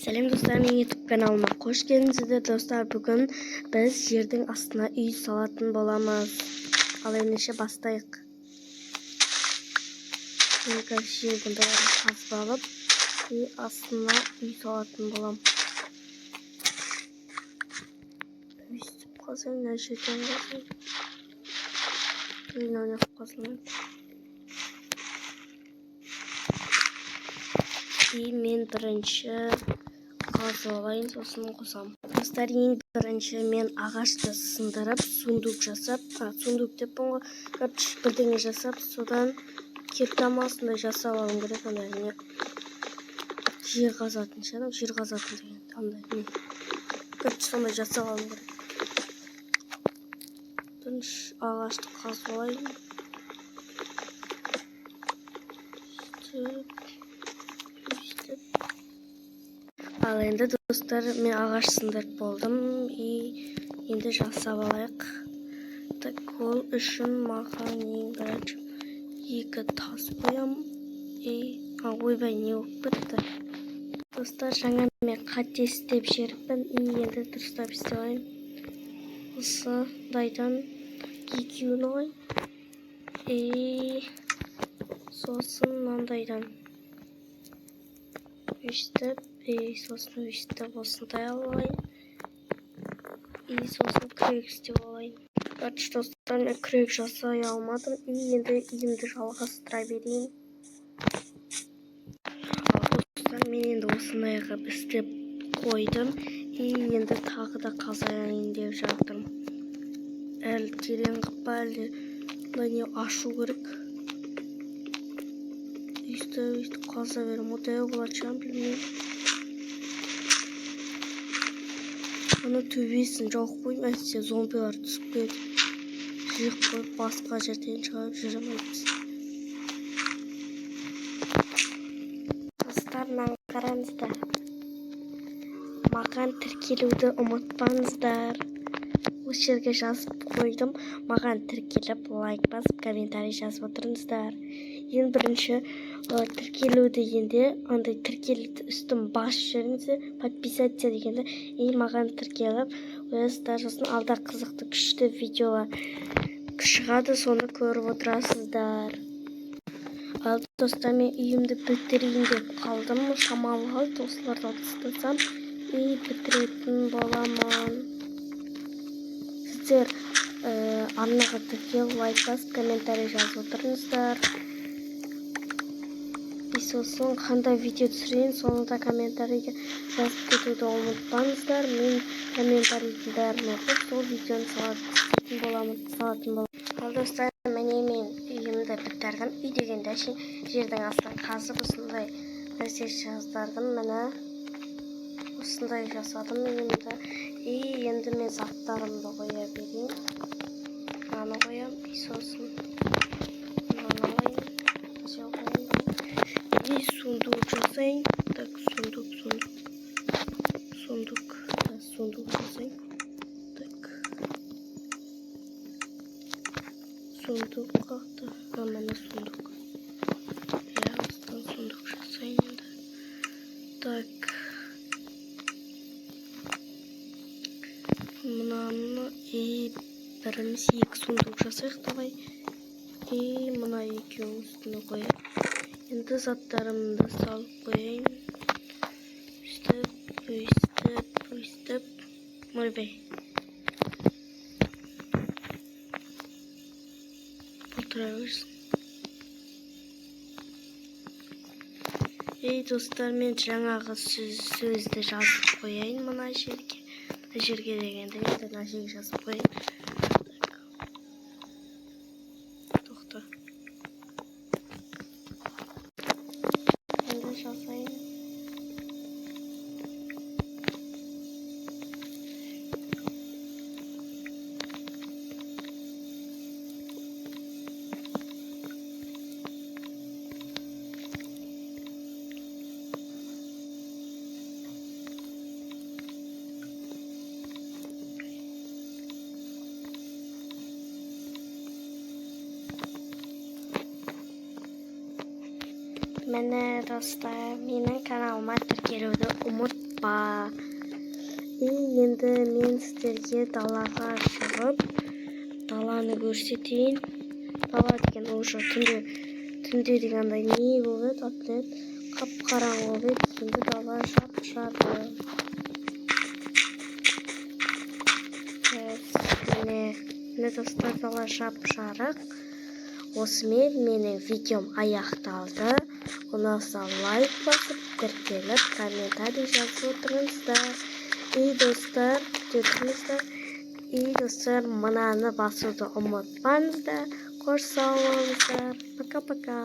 Сәлем, достар! Менің YouTube каналыма қош келдіңіздер, достар! Бүгін біз жердің астына үй салатын боламыз. Ал ендеше бастайық. Мен қазір жердің бәрін қазып алып, үй астына үй салатын боламын. Өйстіп қазайын, мына жерден қазайын. Мынау неғып қазылмайды? И мен бірінші қазып алайын, сосын қосамын. Достар, ең бірінші мен ағашты сындырып, сундук жасап, сундук деппін ғой, короче, бірдеңе жасап, содан кирка ма, сондай жасап алуым керек. Андай не, жер қазатын ше, анау жер қазатын деген андай не, короче, сондай жасап алуым керек. Бірінші ағашты қазып алайын. Сөйтіп, өйстіп. Ал енді, достар, мен ағаш сындырып болдым, и енді жасап алайық. Так, ол үшін маған ең бірінші екі тас қоямын. И ойбай, не болып кетті? Достар, жаңа мен қате істеп жіберіппін, и енді дұрыстап істеп алайын. Осындайдан екеуін алайын, и сосын мынандайдан өйстіп, и сосын өйстіп осындай алайын, и сосын күрек істеп алайын. Короче, достар, мен күрек жасай алмадым, и енді үйімді жалғастыра берейін. Ал, достар, мен енді осындай қылып істеп қойдым, и енді тағы да қазайын деп жатырмын. Әлі терең қылып па, әлде мындай не ашу керек? Өйстіп, өйстіп қаза беремін. Дәу болатын шығар, білмеймін. Ана төбесін жауып қойдым, әйтпесе зомбилар түсіп кетіп, жиып қойып, басқа жерден шығарып жүре алмаймыз. Достар, мынаны қараңыздар. Маған тіркелуді ұмытпаңыздар. Осы жерге жазып қойдым. Маған тіркеліп, лайк басып, комментарий жазып отырыңыздар. Ең бірінші тіркелу дегенде, андай тіркелуді үстін басып жіберіңіздер, подписаться дегенде, и маған тіркеліп қоясыздар. Сосын алда қызықты, күшті видеолар шығады, соны көріп отырасыздар. Ал, достар, мен үйімді бітірейін деп қалдым. Шамалы қалды, осыларды алып тастасам, и бітіретін боламын. Сіздер арнаға тіркеліп, лайк басып, комментарий жазып отырыңыздар. И сосын қандай видео түсірейін, соны да комментарийге жазып кетуді ұмытпаңыздар. Мен комментарийдің бәрін оқып, сол видеоны істейтін боламын, салатын боламын. Ал, достар, міне, мен үйімді бітірдім. Үй дегенде әшейін жердің астын қазып, осындай нәрсе жаздырдым. Міне, осындай жасадым үйімді. И енді мен заттарымды қоя берейін. Мынаны қоямын, и сосын мынаны алайын, все қояйын, и сундук жасайын. Так, сундук, сундук, сундук, да, сундук жасайын. Так, сундук қаяқта? А, міне сундук. Иә, осыдан сундук жасайын енді. Так, мынаны и біріміз екі сундук жасайық, давай. И мына екеуінің үстіне қояйық. Енді заттарымды салып қояйын. Өйстіп, өйстіп, өйстіп. Ойбай, бұл тұра берсін. Ей, достар, мен жаңағы сөзді жазып қояйын мына жерге. Мына жерге дегенде, енді мына жерге жазып қояйын. Так, тоқта, енді жазайын. Міне, достар, менің каналыма тіркелуді ұмытпа. И енді мен сіздерге далаға шығып, даланы көрсетейін. Дала деген уже түнде, түнде деген андай не болып еді, аты не еді, қап қараңғы болып еді. Енді дала жап жарық. Міне, міне, достар, дала жап жарық. Осымен менің видеом аяқталды. Ұнаса, лайк басып, тіркеліп, комментарий жазып отырыңыздар. И достар, күте тұрыңыздар. И достар, мынаны басуды ұмытпаңыздар. Қош, сау болыңыздар. Пока пока.